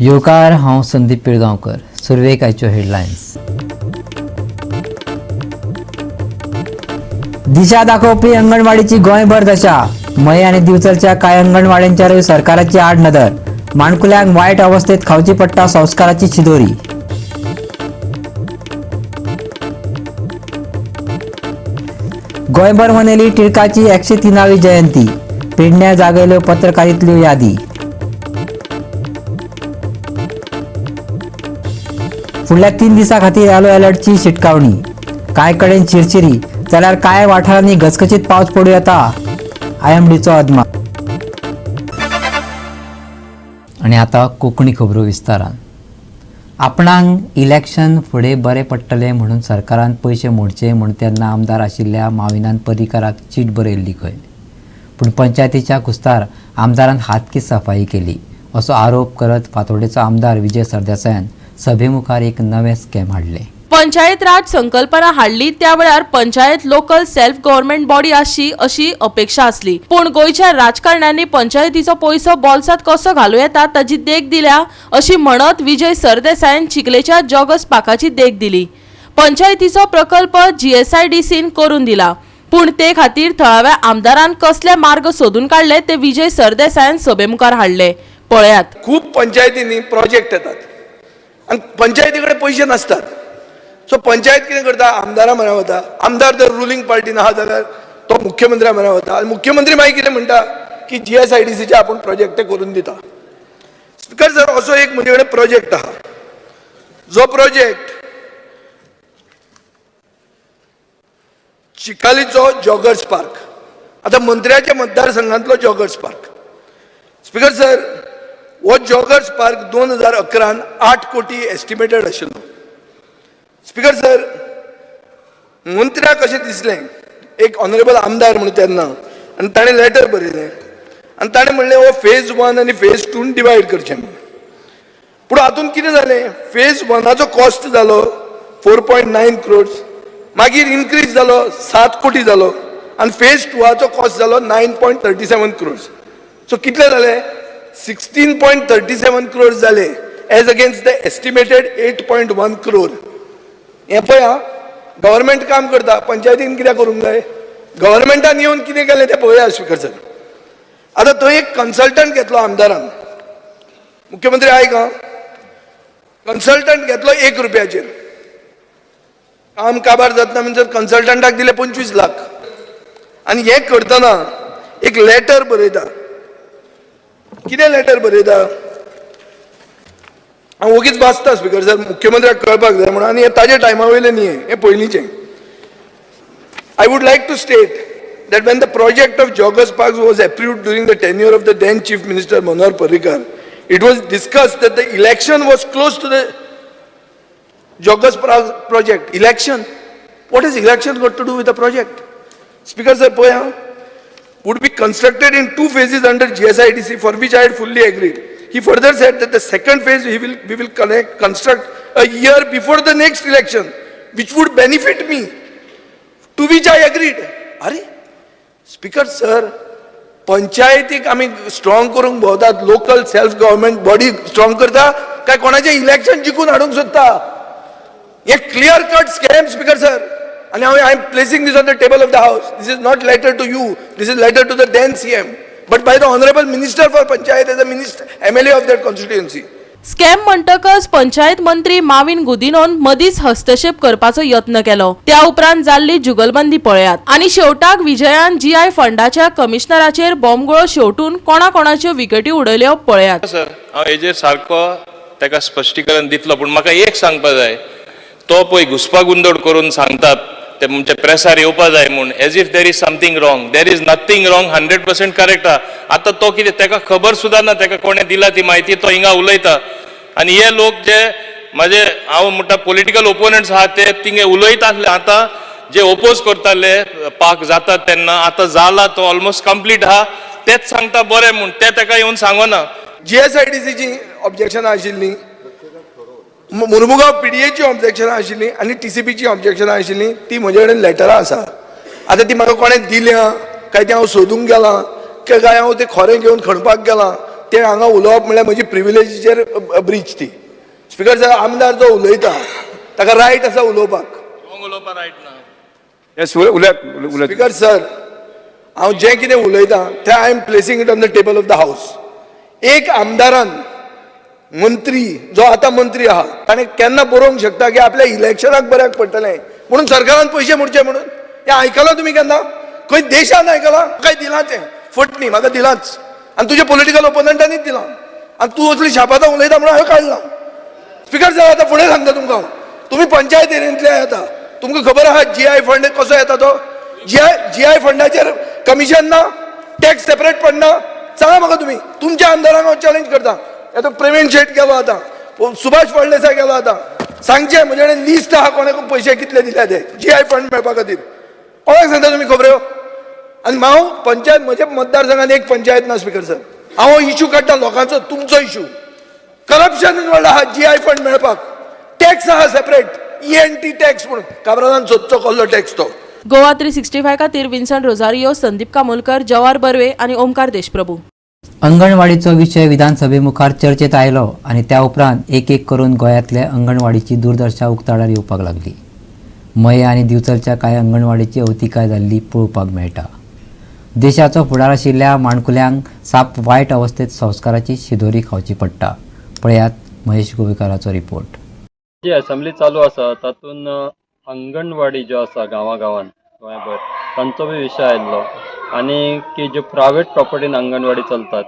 येवकार, हांव संदीप पिळगांवकर. सुरवेक आयच्यो हेडलायन्स. दिशा दाखोवपी अंगणवाडीची गोंयभर दशा. मये आनी दिवचलच्या कांय अंगणवाड्यांचेरूय सरकाराची आड नदर. माणकुल्यांक वायट अवस्थेत खावची पडटा संस्काराची शिदोरी. गोंयभर मनयली टिळकाची 103वी जयंती. पेडण्या जागयल्यो पत्रकारितल्यो यादी. फुडल्या 3 दिसां खातीर येलो अलर्टची शिटकावणी. कांय कडेन चिरचिरी जाल्यार कांय वाठारांनी घसघशीत पावस पडूं येता, आयएमडीचो अदमास. आनी आतां कोंकणी खबरो विस्तारान. आपणाक इलेक्शन फुडें बरें पडटलें म्हणून सरकारान पयशे मोडचे म्हूण तेन्ना आमदार आशिल्ल्या माविनान पर्रीकाराक चीट बरयल्ली खंय, पूण पंचायतीच्या कुस्तार आमदारान हातकी सफाई केली असो आरोप करत फातोडेचो आमदार विजय सरदेसायान सभे मुखार एक नवें स्कॅम हाडलें. पंचायत राज संकल्पना हाडली त्या वेळार panchayat local self government body आसची अशी अपेक्षा आसली, पूण गोंयच्या राजकारण्यांनी पंचायतीचो पयसो बोल्सांत कसो घालूं येता ताची देख दिल्या अशी म्हणत विजय सरदेसायान चिखलेच्या जॉगर्स पार्काची देख दिली. पंचायतीचो प्रकल्प जीएसआयडीसीन करून दिला, पूण ते खातीर थळाव्या आमदारान कसले मार्ग सोदून काडले ते विजय सरदेसायान सभे मुखार हाडले. पळयात. खूब पंचायतींनी प्रोजेक्ट येतात आनी पंचायती कडेन पयशे नासतात. सो पंचायत कितें करता, आमदारा म्हऱ्या वता. आमदार जर रुलींग पार्टीन आहा जाल्यार तो मुख्यमंत्र्या म्हऱ्या वता आनी मुख्यमंत्री मागीर कितें म्हणटा की जीएसआयडीसीचे आपूण प्रोजेक्ट करून दिता. स्पिकर सर, असो एक म्हजे कडेन प्रोजेक्ट आहा, जो प्रोजेक्ट चिकालीचो जॉगर्स पार्क. आतां मंत्र्याच्या मतदारसंघांतलो जॉगर्स पार्क. स्पिकर सर, हो जॉगर्स पार्क 2011 8 कोटी एस्टिमेटेड आशिल्लो. स्पिकर सर, मंत्र्याक अशें दिसलें, एक ऑनरेबल आमदार म्हणून तेन्ना, आनी ताणें लेटर बरयलें आनी ताणें म्हणलें हो फेज 1 आनी फेज 2 डिवायड करचें म्हणून. पूण हातूंत कितें जालें, फेज 1 कॉस्ट जालो 4.9 क्रोर्स, मागीर इनक्रीज जालो 7 कोटी जालो आनी फेज 2 कॉस्ट जालो 9.37 क्रोर्स. सो कितले जाले, 16.37 क्रोर्स जाले as against the estimated 8.1 crore. हें पळय आं, गव्हर्मेंट काम करता, पंचायतीन कित्याक करूंक जाय? गव्हर्मेंटान येवन कितें केलें तें पळोवया. स्पिकर सर, आतां थंय एक कन्सल्टंट घेतलो आमदारान. मुख्यमंत्री आयक आं, कन्सल्टंट घेतलो 1 रुपयाचेर. काम काबार जातना म्हणजे कन्सल्टंटाक दिले 25 लाख. आनी हें करतना एक लेटर बरयता. कितें लेटर बरयता हांव ओगीच वाचता स्पिकर सर, मुख्यमंत्र्याक कळपाक जाय म्हणून. आनी हें ताजे टायमा वयलें न्ही, हें पयलींचें. I would like to state that when the project of Joggers Park was approved during the tenure of the then Chief Minister Manohar Parrikar, it was discussed that the election was close to the Joggers Park project. Election? What has election got to do with the project? Speaker sir, पळय हां, would be constructed in 2 phases under GSIDC, for which I had fully agreed. He further said that the second phase we will construct a year before the next election, which would benefit me, to which I agreed. अरे speaker sir, पंचायतीक आमी strong करूंक भोंवतात, local self government body strong करता काय कोणाचें election जिखून हाडूंक सोदता? हे clear cut scam, speaker sir. आनी हांव I am placing this on the table of the house. This is not letter to you, this is letter to the then CM, but by the honourable minister for panchayat as a minister MLA of that constituency. Scam म्हणटकच पंचायत मंत्री माविन गुदिनोन मदींच हस्तक्षेप करपाचो यत्न केलो. त्या उपरांत जाल्ली जुगलबंदी पळयात. आनी शेवटाक विजयान जीआय फंडाच्या कमिशनराचेर बॉम्बगोळो शेवटून कोणा कोणाच्यो विकेटी उडयल्यो पळयात. सर, हांव हेजेर सारको ताका स्पश्टीकरण दितलो, पूण म्हाका एक सांगपा जाय. तो पळय घुस्पागुंदळ करून सांगतात ते म्हणजे प्रेसार येवपा जाय म्हूण, as if there is something wrong. There is nothing wrong, 100% correct आहा. आतां तो कितें ताका खबर सुद्दां ना, ताका कोणें दिला ती म्हायती, तो हिंगा उलयता. आनी हे लोक जे म्हाजे हांव म्हणटा पॉलिटिकल ओपोनंट्स आहा ते थिंगे उलयता आसले. आतां जे ओपोज करताले पार्क जाता तेन्ना, आतां जाला तो ऑलमोस्ट कंप्लीट आहा, तेच सांगता बरें म्हूण, ते ताका येवन सांगना. जीएसआयडीसीची ऑब्जेक्शनां आशिल्लीं, मुरमुगांव पीडीएची ऑब्जेक्शनां आशिल्लीं आनी टीसीपीची ऑब्जेक्शनां आशिल्लीं. ती म्हजे कडेन लेटरां आसा. आतां ती म्हाका कोणें दिल्या काय ती हांव सोदूंक गेलां काय हांव तें खोरें घेवन खणपाक गेलां तें हांगा उलोवप म्हणल्यार म्हजी प्रिविलेजीचेर ब्रीच ती. स्पिकर सर, आमदार जो उलयता ताका रायट आसा उलोवपाक. रॉंग उलोवपा रायट ना. येस, उलयात उलयात. स्पिकर सर, हांव जें कितें उलयतां तें I am placing it on the table of the house. एक आमदारान मंत्री जो आतां मंत्री आहा ताणें केन्ना बरोवंक शकता की आपल्या इलेक्शनाक बऱ्याक पडटलें म्हणून सरकारान पयशे मोडचे म्हणून? हें आयकलां तुमी केन्ना? खंय देशान आयकलां? काय दिलां तें फट न्ही, म्हाका दिलांच आनी तुज्या पॉलिटिकल ओपोनंटानीच दिलां आनी तूं असली शापातां उलयता म्हणून हांवें काडलां. स्पिकर सर, आतां फुडें सांगता तुमकां हांव. तुमी पंचायत एरियेंतले आतां तुमकां खबर आहा जी I fund कसो येता तो. जी I फंडाचेर कमिशन ना, टॅक्स सेपरेट पडना. सांगा म्हाका तुमी, तुमच्या आमदारांक हांव चॅलेंज करता. आतां प्रवीण शेट गेलो, आतां सुभाष फळदेसाय गेलो, आतां सांगचें म्हजे कडेन लिस्ट आहा कोणाक पयशे कितले दिल्या ते जी I fund मेळपा खातीर. कोणाक सांगता तुमी खबऱ्यो? आनी हांव पंचायत, म्हज्या मतदारसंघात एक पंचायत ना स्पिकर सर. हांव इशू काडटा लोकांचो, तुमचो इशू करप्शन म्हणल्यार आहा जी I fund मेळपाक टॅक्स आहा सेपरेट, ENT tax म्हणून काब्रालान सोदचो कसलो टॅक्स तो. गोवा 365 खातीर विन्सन रोजारियो, संदीप कामोलकर, जवाहर बर्वे आनी ओमकार देशप्रभू. अंगणवाडीचो विशय विधानसभे मुखार चर्चेत आयलो आनी त्या उपरांत एक एक करून गोंयांतले अंगणवाडीची दुर्दशा उक्ताडार येवपाक लागली. मये आनी दिवचलच्या कांय अंगणवाडीची अवतिकाय जाल्ली पळोवपाक मेळटा. देशाचो फुडार आशिल्ल्या माणकुल्यांक साप वायट अवस्थेत संस्काराची शिदोरी खावची पडटा. पळयात महेश गोवेकाराचो रिपोर्ट. जी असेंब्ली चालू आसा तातूंत अंगणवाडी ज्यो आसा गांवा गांवान गोंयभर तांचो बी विशय आयिल्लो आनी की ज्यो प्रायवेट प्रॉपर्टीन अंगणवाडी चलतात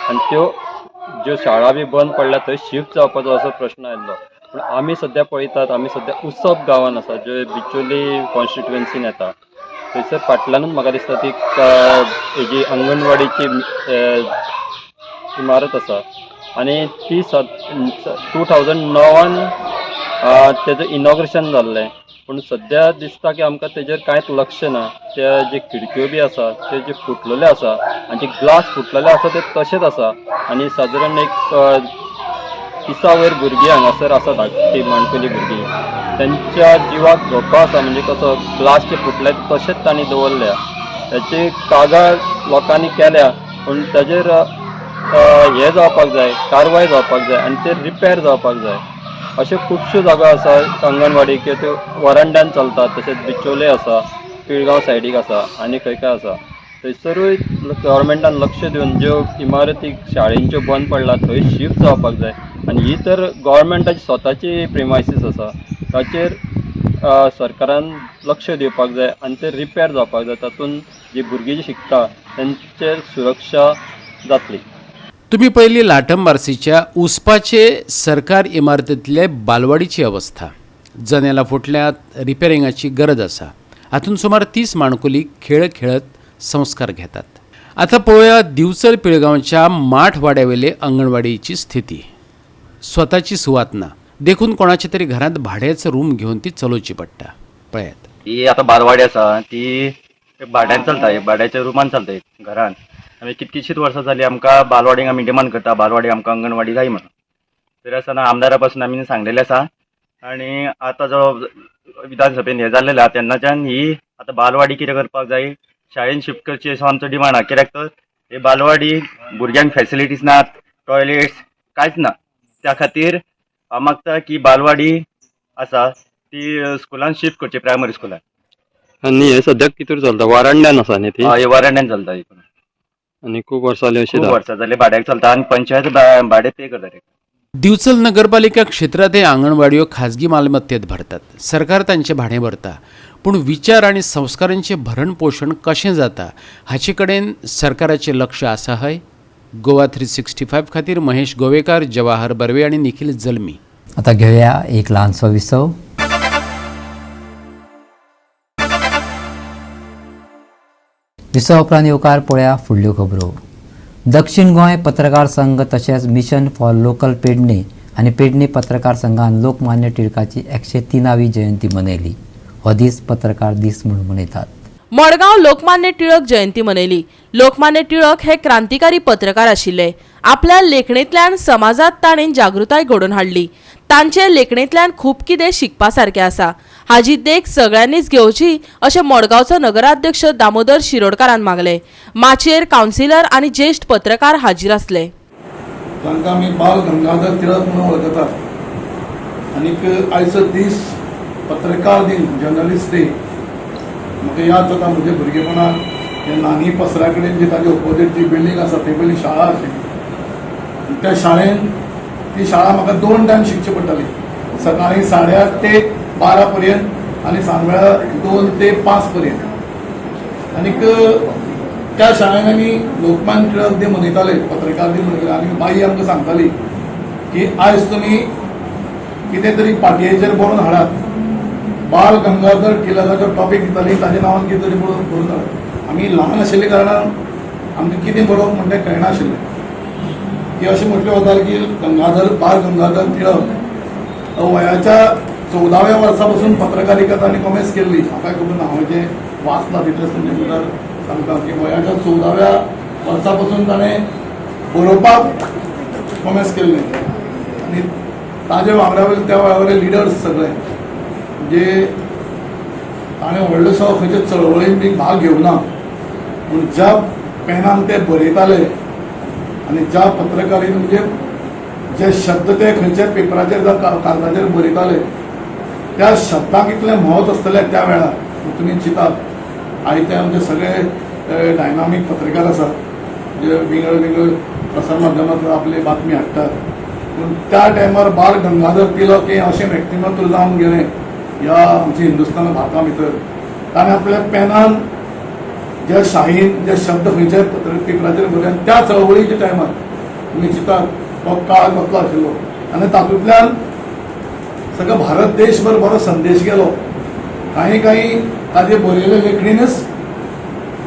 आनी त्यो ज्यो शाळा बी बंद पडल्या थंय शिफ्ट जावपाचो असो प्रश्न आयिल्लो. पूण आमी सद्या पळयतात, आमी सद्या उसप गांवान आसा ज्यो बिचोली कॉन्स्टिट्युएन्सीन येता. थंयसर फाटल्यानूच म्हाका दिसता ती हेजी अंगणवाडीची इमारत आसा आनी ती 2009 तेजो इनॉग्रेशन जाल्लें. पूण सद्या दिसता की आमकां तेजेर कांयच लक्ष ना. ते जे खिडक्यो बी आसा ते जे फुटलेले आसा आनी जे ग्लास फुटलेले आसा ते तशेंच आसा आनी सादारण एक 30 वयर भुरगीं हांगासर आसा, धाकटी माणकुली भुरगीं, तेंच्या जिवाक धोको आसा. म्हणजे कसो ग्लास जे फुटले तशेंच तांणी दवरल्या. ताची कागाळ लोकांनी केल्या पूण ताजेर हें जावपाक जाय, कारवाय जावपाक जाय आनी ते रिपेर जावपाक जाय. अश्यो खुबश्यो जागो आसा अंगणवाडी की त्यो वरांड्यान चलतात. तशेंच बिचोले आसा, पिळगांव सायडीक आसा आनी खंय खंय आसा. थंयसरूय गव्हर्मेंटान लक्ष दिवन ज्यो इमारती शाळेंच्यो बंद पडला थंय शिफ्ट जावपाक जाय. आनी ही तर गव्हर्मेंटाची स्वताची प्रिमायसीस आसा, ताचेर सरकारान लक्ष दिवपाक जाय आनी ते रिपेर जावपाक जाय. तातूंत जी भुरगीं जी शिकता तेंचेर सुरक्षा जातली. तुम्ही पळयली लाटंबार्सीच्या उसपाचे सरकार इमारतींतले बालवाडीची अवस्था. जनेलां फुटल्यात, रिपेरिंगाची गरज आसा. हातूंत सुमार 30 माणकुली खेळ खेळत संस्कार घेतात. आतां पळोवया दिवचल पिळगांवच्या माठवाड्यावेले अंगणवाडीची स्थिती. स्वताची सुवात ना देखून कोणाच्या तरी घरांत भाड्याचो रूम घेवन ती चलोवची पडटा. पळयात. ही आतां बालवाडी आसा ती भाड्यान चलता, एक भाड्याच्या रुमान चलता एक घरान. आमी कितकीशींच वर्सां जालीं आमकां बालवाडीक आमी डिमांड करता, बालवाडी आमकां अंगणवाडी जाय म्हणून. तरी आसतना आमदारा पासून आमी सांगलेलें आसा आनी आतां जो विधानसभेन हें जाल्लेलें आहा तेन्नाच्यान ही आतां बालवाडी कितें करपाक जाय, शाळेन शिफ्ट करची असो आमचो डिमांड आहा. कित्याक तर ही बालवाडी भुरग्यांक फेसिलिटीज नात, टॉयलेट्स कांयच ना. त्या खातीर हांव मागता की बालवाडी आसा ती स्कुलान शिफ्ट करची, प्रायमरी स्कुलान. आनी हे सद्याक कितें चलता, वारांड्यान आसा न्ही ती? हय, वरांड्यान चलता ही. आनी खूब वर्सां जालीं अशी. खूब वर्सां जाली भाड्याक चलता आनी पंचायत भाडें पे करता तेका. दिवचल नगरपालिका क्षेत्रांत हे आंगणवाडयो खाजगी मालमत्तेत भरतात. सरकार तांचें भाडें भरता, पूण विचार आनी संस्कारांचें भरण पोशण कशें जाता हाचे कडेन सरकाराचें लक्ष आसा हय? गोवा 365 खातीर महेश गोवेकार, जवाहर बर्वे आनी निखील जल्मी. आता घेवया एक ल्हानसो विसव. विसवा उपरांत येवकार. पळया फुडल्यो खबरो. दक्षिण गोंय पत्रकार संघ तशेंच मिशन फॉर लोकल पेडणे आनी पेडणे पत्रकार संघान लोकमान्य टिळकाची 103वी जयंती मनयली. हो दीस पत्रकार दीस म्हूण मनयतात. मडगांव लोकमान्य टिळक जयंती मनयली. लोकमान्य टिळक हे क्रांतिकारी पत्रकार आशिल्ले. आपल्या लेखणेंतल्यान समाजांत ताणें जागृताय घडोवन हाडली. तांचे लेखणेंतल्यान खूब कितें शिकपा सारकें आसा. हाजी देख सगळ्यांनीच घेवची अशें मडगांवचो नगराध्यक्ष दामोदर शिरोडकारान मागलें. माचयेर कावन्सिलर आनी ज्येश्ठ पत्रकार हाजीर आसले. जांकां आमी बाल गंगाधर टिळक म्हणून वळखतात. आनीक आयचो दीस पत्रकार दिन, जर्नलिस्ट डे. म्हाका याद जाता, म्हज्या भुरगेपणान हे नानी पसऱ्या कडेन जी ताजे ओपोजीट जी बिल्डींग आसा, थंय पयली शाळा आशिल्ली. त्या शाळेन, ती शाळा म्हाका दोन टायम शिकची पडटाली, सकाळी 8:30 ते 12 पर्यंत आनी सांजवेळा 2 ते 5 पर्यंत. आनीक त्या शाळेन आमी लोकमान्य टिळक दे मनयताले, पत्रकार दीन मनयताले. आनी बाई आमकां सांगताली की आयज तुमी कितें तरी पाटयेचेर बरोवन हाडात. बाल गंगाधर टिळकाचो टॉपीक दिताली, ताच्या नांवान कितें तरी बरोवन बरोवन हाडात. आमी ल्हान आशिल्ल्या कारणान आमकां कितें बरोवप म्हणटें कळनाशिल्लें. की अशें म्हटलें वतालें की गंगाधर बाल गंगाधर टिळक वयाच्या 14व्या वर्सा पासून पत्रकारिता तांणी कॉमेस केल्ली. म्हाका खबर ना, हांवें जें वाचलां तितलेंच तुमच्या मुखार सांगता की वयाच्या 14व्या वर्सा पासून ताणें बरोवपाक कॉमेस केल्लें. आनी ताजे वांगडा वयले त्या वेळा लिडर्स सगळे, म्हणजे ताणें व्हडलोसो खंयच्या चळवळीन बी भाग घेवना, पूण ज्या पेनान ते बरयताले आनी ज्या पत्रकारीन, म्हणजे जे शब्द ते खंयच्या पेपराचेर जावं कागदाचेर बरयताले, त्या शब्दाक इतलें म्हत्व आसतलें त्या वेळार. तुमी चिंतात, आयज ते आमचे सगळे डायनामीक पत्रकार आसात, जे विंगड विंगड प्रसार माध्यमांतल्यान आपली बातमी हाडटात, पूण त्या टायमार बाल गंगाधर टिळक हे अशें व्यक्तिमत्व जावन गेलें ह्या आमच्या हिंदुस्थान भारता भितर. ताणें आपल्या पेनान ज्या शाहीन जे शब्द खंयच्याय पत्र पेपराचेर बरयले त्या चळवळीच्या टायमार, तुमी चिंतात तो काळ कसलो आशिल्लो. आनी तातूंतल्यान सगळो भारत देशभर बरो संदेश गेलो. काही काही ताजे बरयले लेखणीनच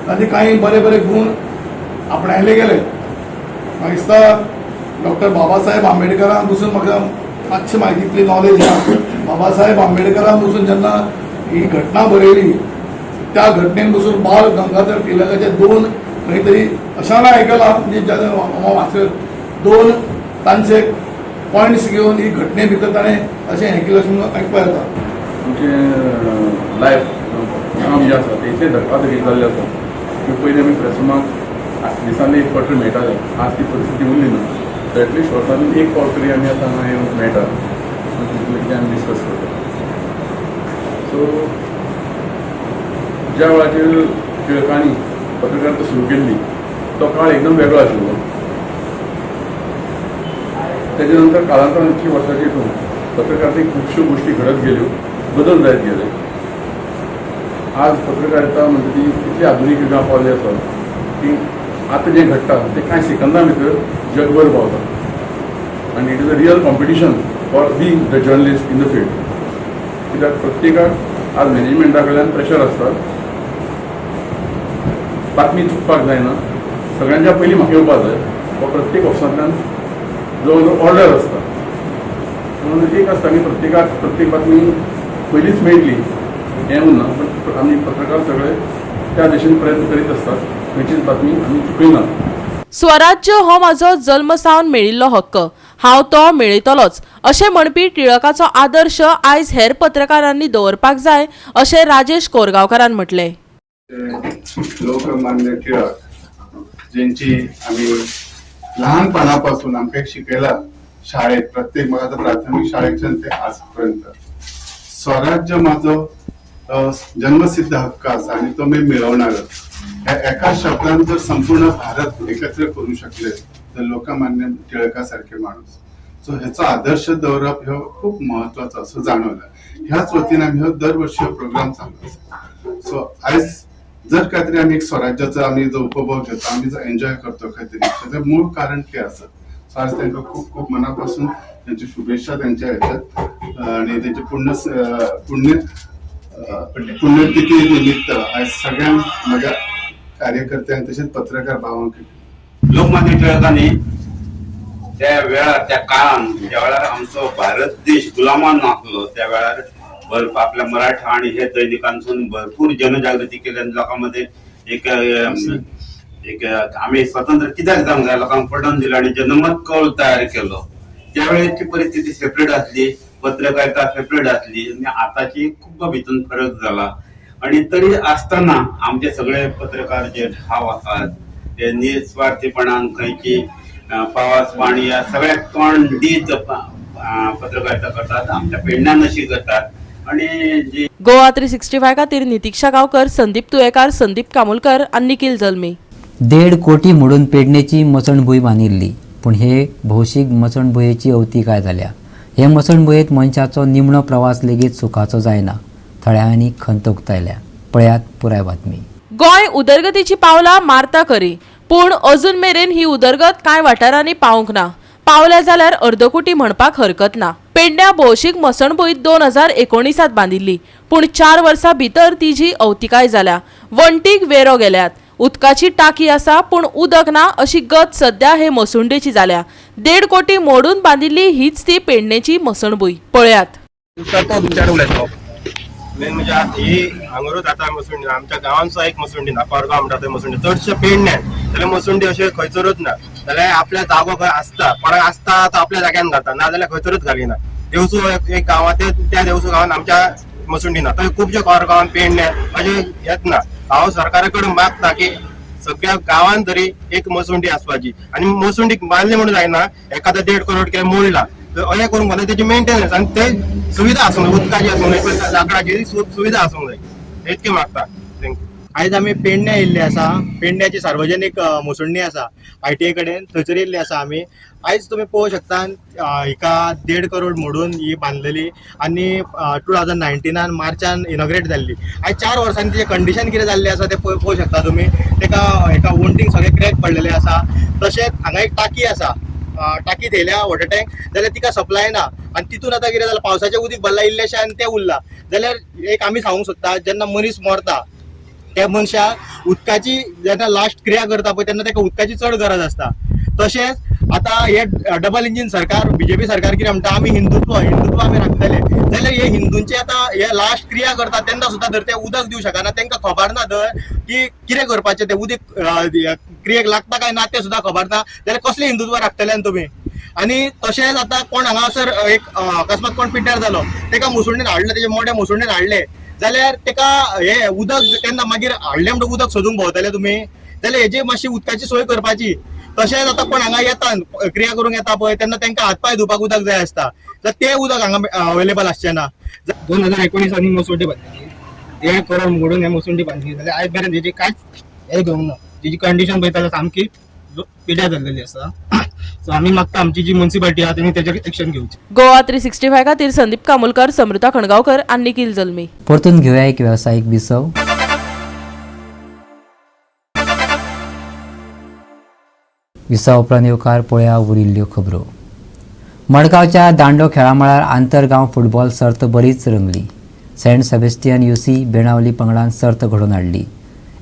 ताजे काही बरे बरे गुण आपणायले गेले. म्हाका दिसता, डॉक्टर बाबासाहेब आंबेडकरां पसून, म्हाका मातशी म्हायती इतली नॉलेज ना, बाबासाहेब आंबेडकरां पसून जेन्ना ही घटना बरयली, त्या घटनेन पसून बाल गंगाधर टिळकाचे दोन खंय तरी अशें हांवें आयकलां, म्हणजे जेन्ना वाचले, दोन तांचे पॉयंट्स घेवन ही घटने भितर ताणें अशें हें केलें, अशें म्हणून आयकपाक येता. आमचें लायफ, काम जें आसा तें इतलें धकाधकी जाल्लें आसा की पयलीं आमी प्रेसमाक दिसांनी एक फावट मेळटाले, आज ती परिस्थिती उरली ना. सो एटलिस्ट वर्सांनी एक फावट तरी आमी आतां हांगा येवंक मेळटा, तितलें कितें आमी डिस्कस करता. सो ज्या वेळाचेर टिळकांनी पत्रकारिता सुरू केल्ली, तो काळ एकदम वेगळो आशिल्लो. तेच्या नंतर कालांतरान इतलीं वर्सांची हितून पत्रकारितेक खुबश्यो गोश्टी घडत गेल्यो, बदल जायत गेले. आज पत्रकारिता म्हणटा ती इतली आधुनीक युगां पावली आसा की आतां जें घडटा तें कांय सेकंदां भितर जगभर पावता आनी it is a real competition for being the journalist in the field, कित्याक प्रत्येकाक आज मॅनेजमेंटा कडल्यान प्रेशर आसता. बातमी चुकपाक जायना, सगळ्यांच्या पयलीं म्हाका येवपाक जाय, हो प्रत्येक ऑफिसांतल्यान जवळ जवळ ऑर्डर आसता. म्हणून एक आसता की प्रत्येकाक प्रत्येक बातमी पयलींच मेळटली हें उरना, पण आमी पत्रकार सगळे त्या दिशेन प्रयत्न करीत आसतात, खंयचीच बातमी आमी चुकयना. स्वराज्य हो म्हाजो जल्म सावन मेळिल्लो हक्क, हांव तो मेळयतलोच, अशें म्हणपी टिळकाचो आदर्श आयज हेर पत्रकारांनी दवरपाक जाय, अशें राजेश कोरगांवकारान म्हटलें. लोकमान्य टिळक, ज्यांची आम्ही लहानपणापासून आमकां एक शिकयला शाळेत, प्रत्येक म्हाका आतां प्राथमीक शाळेच्यान ते आजपर्यंत, स्वराज्य माझो जन्मसिद्ध हक्क आसा आणि तो मी मिळवणारच, ह्या एका शब्दान जर संपूर्ण भारत एकत्र करू शकले तर लोकमान्य टिळकासारखे माणूस. सो ह्याचो आदर्श दवरप ह्यो खूप महत्वाचो असं जाणवलं. ह्याच वतीन आमी ह्यो दरवर्षी प्रोग्राम चालू आसा. सो आयज जर काय तरी आमी एक स्वराज्याचो आमी जो उपभोग घेतो, आमी जो एन्जॉय करतो खंय तरी, त्याचं मूळ कारण ते आसा. सो आज तांकां खूप खूप मनापासून त्यांची शुभेच्छा त्यांच्या ह्याच्यात आणि त्यांचे पुण्य पुण्य पुण्यतिथी निमित्त आज सगळ्या म्हज्या कार्यकर्त्यांक तशेंच पत्रकार भावांक. लोकमान्य टिळकांनी त्या वेळार, त्या काळान, ज्या वेळार आमचो भारत देश गुलामान आसलो, त्या वेळार भरपूर आपल्या मराठा आणि हे दैनिकांसून भरपूर जनजागृती केली आनी लोकां मदें एक एक आमी स्वतंत्र कित्याक जावंक जाय, लोकांक पटोवन दिलो आनी जनमत कौल तयार केलो. त्यावेळेची परिस्थिती सेपरेट आसली, पत्रकारिता सेपरेट आसली आनी आताची खूब भितून फरक जाला. आणि तरी आसतना आमचे सगळे पत्रकार जे ठाव आसात, ते निस्वार्थीपणान खंयची पावस पाणी ह्या सगळ्याक तोंड दीत पत्रकारिता करतात, आमच्या पेडण्यान अशी करतात. आणि जी गोवा 365 खातीर नितिक्षा गांवकर, संदीप तुयेकार, संदीप कामुलकर आनी निखिल जल्मी. 1.5 कोटी मोडून पेडणेची मसणभूंय बांदिल्ली, पूण हे भौशीक मसणभुंयेची अवतिकाय जाल्या. हे मसणभुंयेंत मनशाचो निमणो प्रवास लेगीत सुखाचो जायना. थळाव्यांनी खंत उक्तायल्या. पळयात पुराय बातमी. गोंय उदरगतीची पावलां मारता खरी, पूण अजून मेरेन ही उदरगत कांय वाठारांनी पावंक ना. पावल्या जाल्यार अर्दकुटी म्हणपाक हरकत ना. पेडण्या भौशीक मसणभूंय 2019 बांदिल्ली, पूण 4 वर्सां भितर तिजी अवतिकाय जाल्या. वण्टीक वेरो गेल्यात, उदकाची टाकी आसा पूण उदक ना अशी गत सध्या हे मसुंडेची जाल्या. 1.5 कोटी मोडून बांदिल्ली हीच ती पेडणेची मसणभूंय. पळयात. मेन म्हणजे ही हांगारूच आतां मसुंडी, आमच्या गांवांत सुद्दां एक मसुंडी ना, पारगांव म्हणटा थंय मसुंडी चडशे पेडण्यान जाल्यार मसुंडी अशें खंयसरूच ना. जाल्यार आपल्या जागो खंय आसता, कोणाक आसता तो आपल्या जाग्यान घालता, ना जाल्यार खंयसरूच घालिना. देवसू एक गांवांत, त्या देवसू गांवांत आमच्या मसुंडी ना, थंय खुबशे कोरगांवान पेडण्यान अशें येत ना. हांव सरकारा कडेन मागता की सगळ्या गांवांत तरी एक मसुंडी आसपाची. आनी मसुंडी बांदली म्हणून जायना, एखादा 1.5 करोड कितें मोडला अशें करूंक जाय, तेजी मेंटेनन्स आनी ते सुविधा आसूंक जाय, उदकाची आसूंक जाय, लांकडाची सुविधा आसूंक जाय, इतकें मागता. Thank you. आयज आमी पेडण्या येयल्ले आसा. पेडण्याची सार्वजनीक मसुंडी आसा ITI कडेन, थंयसर येयल्ले आसा आमी. आयज तुमी पळोवंक शकता हिका 1.5 करोड मोडून ही बांदलेली आनी 2019 मार्चान इनॉग्रेट जाल्ली. आयज 4 वर्सांनी तिचें कंडिशन कितें जाल्लें आसा तें पळोवंक शकता तुमी. तेका हेका वण्टीक सगळे क्रॅक पडलेले आसा. तशेंच हांगा एक टाकी आसा, टाकी थेयल्या वॉटर टँक, जाल्यार तिका सप्लाय ना. आनी तितून आतां कितें जालां, पावसाचें उदीक भरलां इल्लेशें आनी तें उरलां. जाल्यार एक आमी सांगूंक सोदता, जेन्ना मनीस मरता त्या मनशाक उदकाची जेन्ना लास्ट क्रिया करता पळय तेन्ना ताका उदकाची चड गरज आसता. तशेंच आतां हे डबल इंजीन सरकार, बीजेपी सरकार कितें म्हणटा, आमी हिंदुत्व आमी राखतले. जाल्यार हे हिंदूंचे आतां हे लास्ट क्रिया करता तेन्ना सुद्दां जर ते उदक दिवंक शकना, तांकां खबर ना धर की कितें करपाचें, तें उदीक क्रियेक लागता काय ना तें सुद्दां खबर ना, जाल्यार कसलें हिंदुत्व राखतले आनी तुमी. आनी तशेंच आतां कोण हांगासर एक अकस्मात कोण पिड्ड्यार जालो, ताका मुसुंडेन हाडलें, तेजे मोडे मुसुंडेन हाडलें, जाल्यार ताका हे उदक तेन्ना मागीर हाडलें म्हणटकूच उदक सोदूंक भोंवतले तुमी. जाल्यार हेजी मातशी उदकाची सोय करपाची. तशेंच आतां कोण हांगा येता क्रिया करूंक येता पळय तेन्ना तांकां हात पांय धुवपाक उदक जाय आसता, जाल्यार तें उदक हांगा अवेलेबल आसचें ना. 2019 आनी मसुंडी बांदली, 1.5 करोड मोडून हे मसुंडी बांदली, जाल्यार आयज मेरेन तेजी कांयच हें घेवंक ना. तेजी कंडिशन पळयता जाल्यार सामकी पिड्यार जाल्लेली आसा. सो आमी मागता आमची जी म्युनिसिपालिटी आसा तेणी तेजेर एक्शन घेवची. गोवा 365 खातीर संदीप कामुलकर, समृता खणगांवकर आनी निखिल जल्मी. परतून घेवया एक वेवसायीक विसव. विसवा उपरांत येवकार पळया उरिल्ल्यो खबरो. मडगांवच्या दांडो खेळामळार आंतरगांव फुटबॉल सर्त बरीच रंगली. सेंट सेबेस्टियन UC Benaulim पंगडान सर्त घडोवन हाडली.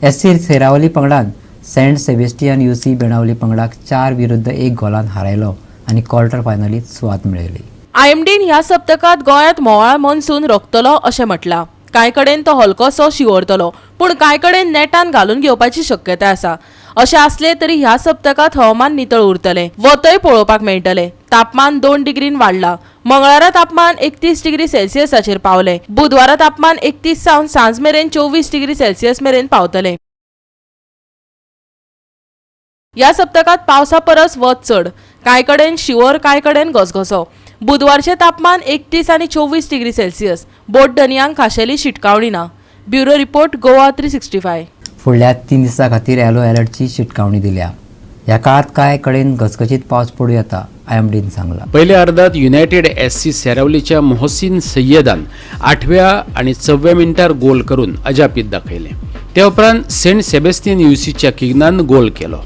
SC सेरावली पंगडान सेंट सेबेस्टियन UC Benaulim पंगडाक 4-1 गोलान हारयलो आनी क्वॉर्टर फायनलीत सुवात मेळयली. IMDन ह्या सप्तकांत गोंयांत म्होंवाळ मॉन्सून रोखतलो अशें म्हटलां. कांय कडेन तो हलकोसो शिंवरतलो, पूण कांय कडेन नेटान घालून घेवपाची शक्यताय आसा. अशें आसलें तरी ह्या सप्तकांत हवामान नितळ उरतलें, वतय पळोवपाक मेळटलें. तापमान 2 डिग्रीन वाडलां. मंगळारा तापमान 31 डिग्री सेल्सियसाचेर पावलें. बुधवारा तापमान 31 सावन सांज मेरेन 24 डिग्री सेल्सियस मेरेन पावतलें. ह्या सप्तकांत पावसा परस वत चड, कांय कडेन शिंवर, कांय कडेन घसघसो. बुधवारचें तापमान 31 आनी 24 डिग्री सेल्सियस. बोट धनयांक खाशेली शिटकावणी ना. Bureau report, Goa 365. फुडल्या 3 दिसां खातीर येलो अलर्टची शिटकावणी दिल्या. ह्या काळांत कांय कडेन घसघशीत पावस पडूं येता, IMDन सांगलां. पयल्या अर्दांत युनायटेड SC सेरावलीच्या मोहसिन सय्यदान 8व्या आनी 4व्या मिनटार गोल करून अजापीत दाखयलें. ते उपरांत सेंट सेबेस्टियन UCच्या किगनान गोल केलो.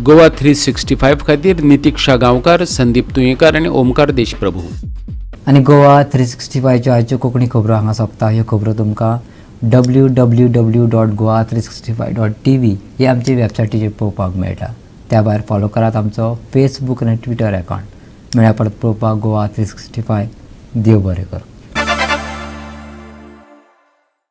गोवा 365 खातीर नितिक्षा गांवकार, संदीप तुयेंकार आनी ओमकार देशप्रभू. आनी गोवा 365च्यो आयच्यो कोंकणी खबरो हांगा सोंपता. ह्यो खबरो तुमकां www.goa365.tv ही आमची वेबसायटीचेर पळोवपाक मेळटा. त्या भायर फॉलो करात आमचो फेसबूक आनी ट्विटर अकावंट. मेळ्या परत पळोवपाक गोवा 365. देव बरें करूं.